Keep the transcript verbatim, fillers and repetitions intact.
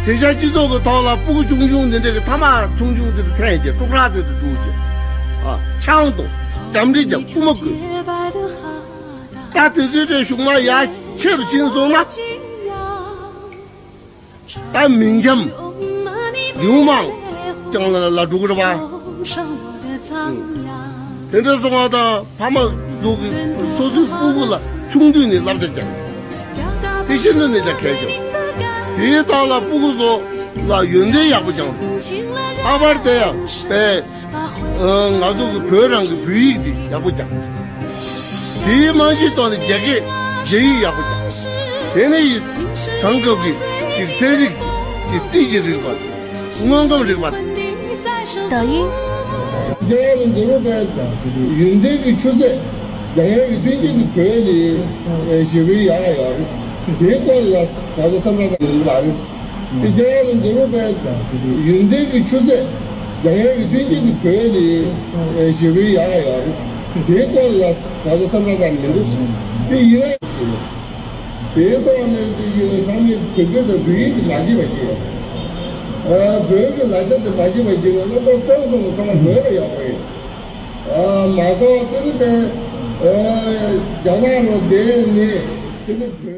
དེང་སང་སྤྱི་ཚོགས་ཀྱི་ཐོག་ལ་སྤུ་གུ་ཆུང་ཆུང་འདི་འདྲ་གི་ཐ་མག་ཆུང་ཆུང་འདི་འདྲ་འཐེན་བྱས་ཀྲུག་ར་འདི་འདྲ་བཙུགས་བྱས། ཨ། ཆང་འཐུང་། འགྲམ་རིགས་ཀྱང་རྐུ་མ་རྐུ། ད་དེ་ཚོའི་གྲས་གཞུག་མ་ཡར་ཆེ་རུ་ཕྱིན་སོང་ན། ད་མི་འཁྱམ། ཡུང་མང་། ཀྱང་ལ་ལ་འགྲོ་གི་རེད་པ། དེ་འདྲ་སོང་བ་དང་ཕ་མ་ཚོ་གིས་སོ་སོའི་སྤུ་གུ་ལ་ཆུང་དུས་ནས་བསླབ་བྱ་སྦྱང་། དེ་བཞིན་དུ་ནས་ཀྱང་གལ་ཆེ། དེའི་ཐོག་ལ་སྤུ་གུ་ཚོ་ལ་ཡོན་ཏན་ཡག་པོ་སྦྱང་། ལྷག་པར་དུ་ཡང་པས། ཨ། ང་ཚོ་གི་བོད་རང་གི་བོད་ཡིག་འདི་ཡག་པོ་སྦྱང་། དེའི་རྨང་གཞིའི་ཐོག་ནས་རྒྱ་སྐད་རྒྱ་ཡིག་ཡག་པོ་སྦྱང་། དེ་ནས་ཡིན། དེང་སྐབས་ཀྱི་ཅིག་ཚན་རིག་གི་རྩིས་ཀྱི་རིག་པ། དངོས་ཁམས་རིག་པ། 抖音。 རྒྱ་ཡིག་ལ་འདི་རུ་པའི་ཡོན་ཏན་གྱི་ཆུ་ཚད། རྒྱ་ཡིག་གི་མཐུན་རྐྱེན་གྱི་བོད་ལས་ཞེ་པོའི་ཡག་ཡོད་རེད། དེའི་སྐོར་ལ་ང་ཚོ་བསམ་བློ་བཏང་ཡོད་པ་རེད། དེ་རྒྱ་ཡིག་ལ་འདི་རུ་པའི་ཡོན་ཏན་གྱི་ཆུ་ཚད། རྒྱ་ཡིག་གི་མཐུན་རྐྱེན་གྱི་བོད་ལས་ཞེ་པོའི་ཡག་ཡོད་རེད། དེའི་སྐོར་ལ་ང་ཚོ་བསམ་བློ་བཏང་མི་འདུག་དེ་ཡིན་ན། དེའི་ཐོག་ནས་ཚང་མས་བོད་སྐད་དང་བོད་ཡིག་གི་ལག་ཁྱེར་བ་ཞིག་ཨ། བོད་ཀྱི་ལག་ཆ་དེ་མ་བརྗེད་པ་ཞིག་ལ་སློབ་གྲྭ་བཙོང་སོང་ན་ཚང་མ་བོད་ལ་ཡག་པོ་རེད། ཨ། མ་གཏོགས་དེ་ནི་པས། ཨ། རྒྱ་ནག་ལ་བསྡད་ནས་དེ་ནི།